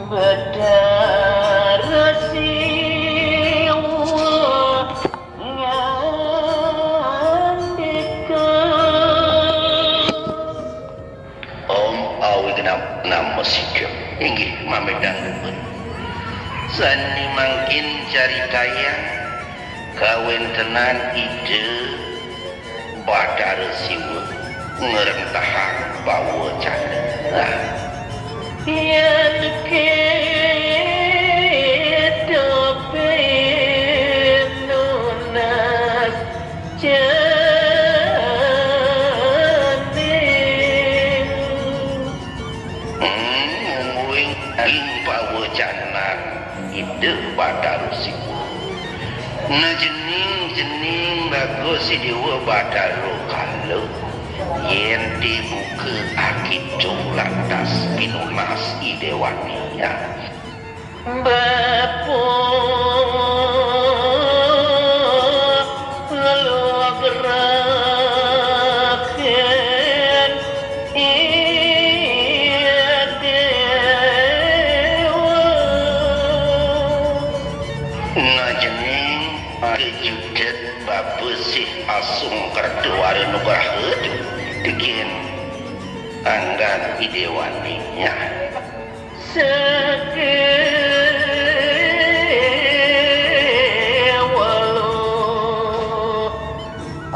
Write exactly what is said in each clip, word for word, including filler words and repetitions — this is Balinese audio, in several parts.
Betara Siwa ngandika. Om Awi Genap Nama Sika. Inggih, mamedangan. Sani mangkin caritayang kawentenan Ida Batara Siwa ngrentahang bawacana. Nah. Yén kita pinunas cening. Hmm, mungguing ing pawacanan Ida Batara Siwa. Nah, cening-cening bagus si Déwa Batara Kala. Yén dibuka akitu lantas pinunas I Déwané. Bapa nglugraken I Déwa. Nah, cening ada judet bapa sih asung kerta wara nugraha tu. Tekén anggan I Déwané. Nah. Sakéwala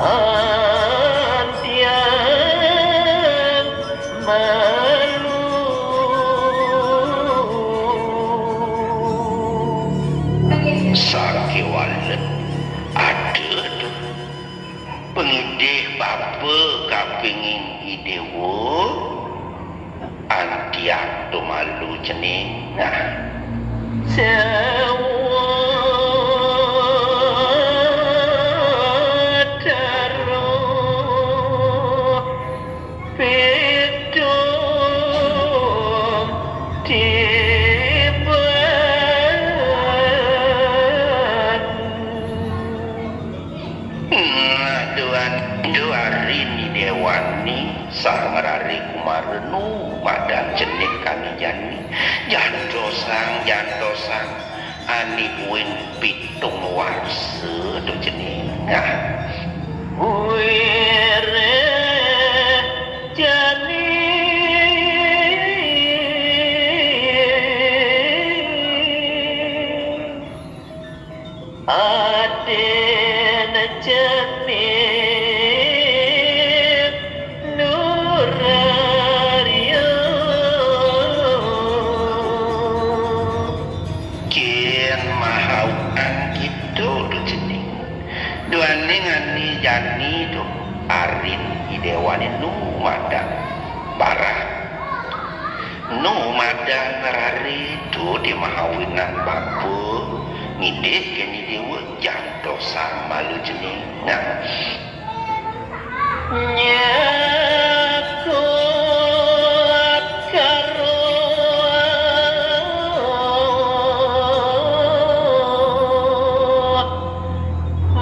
antiang malu. Sakéwala ada tu pangidih bapa kapingin I Déwa. Antiang tumalu cening. Nah. Sawatara pitung tiban. Nah, duan, duarin I Déwané. Sang raré kumara nu madan cening kani jani. Jantosang, jantosang. Ané buin pitung warsa tu cening. Nah. Wiréh jani. Adéna cening nurarya. Kén mahauan kéto tu cening. Duaning ané jani tu arin I Déwané nu madan barang. Nu madan raré tu di mahawinan bapa ngidih kén I Déwa jantosang malu cening. Nah. Nyakut karo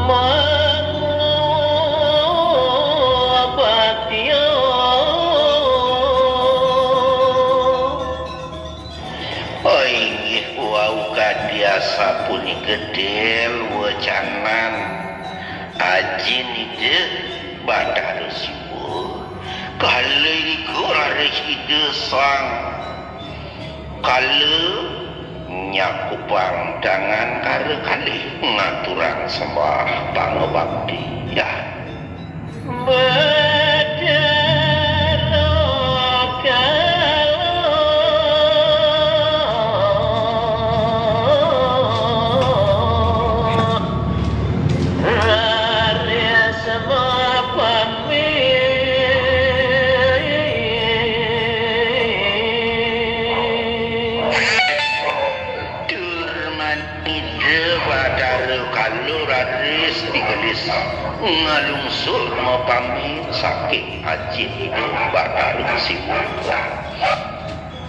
mangabaktia. Oh, inggih wau kadi asapunika dél wecanan Ajin Ida Batara Siwa. Kala irika raris Ida Sang Kala nyakupang tangan kara kalih ngaturang sembah pangabakti. Yah. Batara Kala raris mapamit. Tur manida Batara Kala raris digelis ngalungsur mapamit saking Ajin Ida Batara Siwa.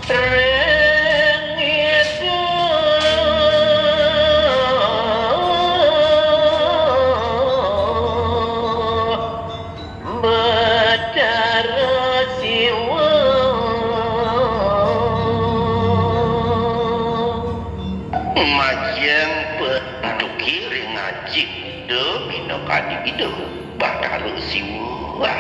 Ring Ida Batara Siwa. Ina kadi kita Batara Siwa.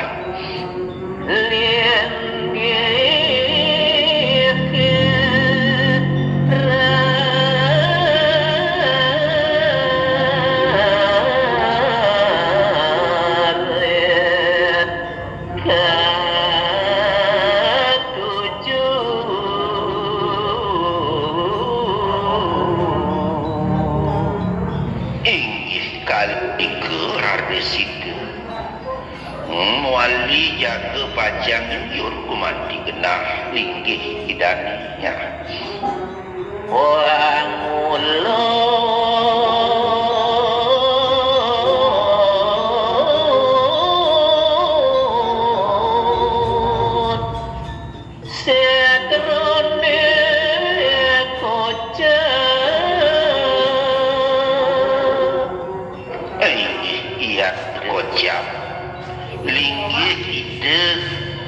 Inggih kalih tiga Rarde Sida. Mawali jaga pacang liur gumanti genah linggih Idane. Setrone kocap. Inggih, iya kocap. Linggih Ida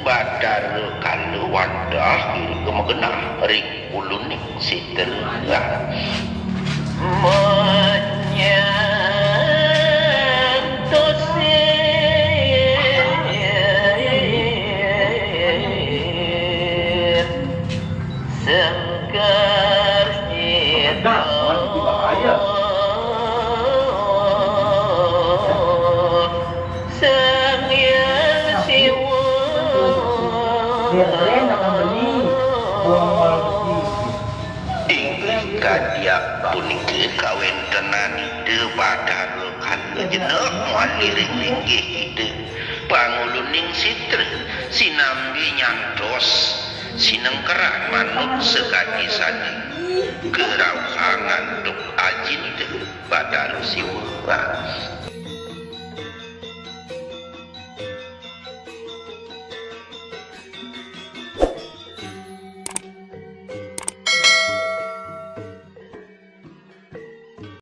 Batara Kala wantah irika magenah ring uluning sitra. Sengkar Cita. Sang Hyang Siwa. Inggih kadiak punika kawentenan Ida Batara Kala jenek mawali ring linggih Ida panguluning sitra sinambi nyantos sinengkeran manut sakadi sane karauhang antuk ajin Ida Batara Siwa.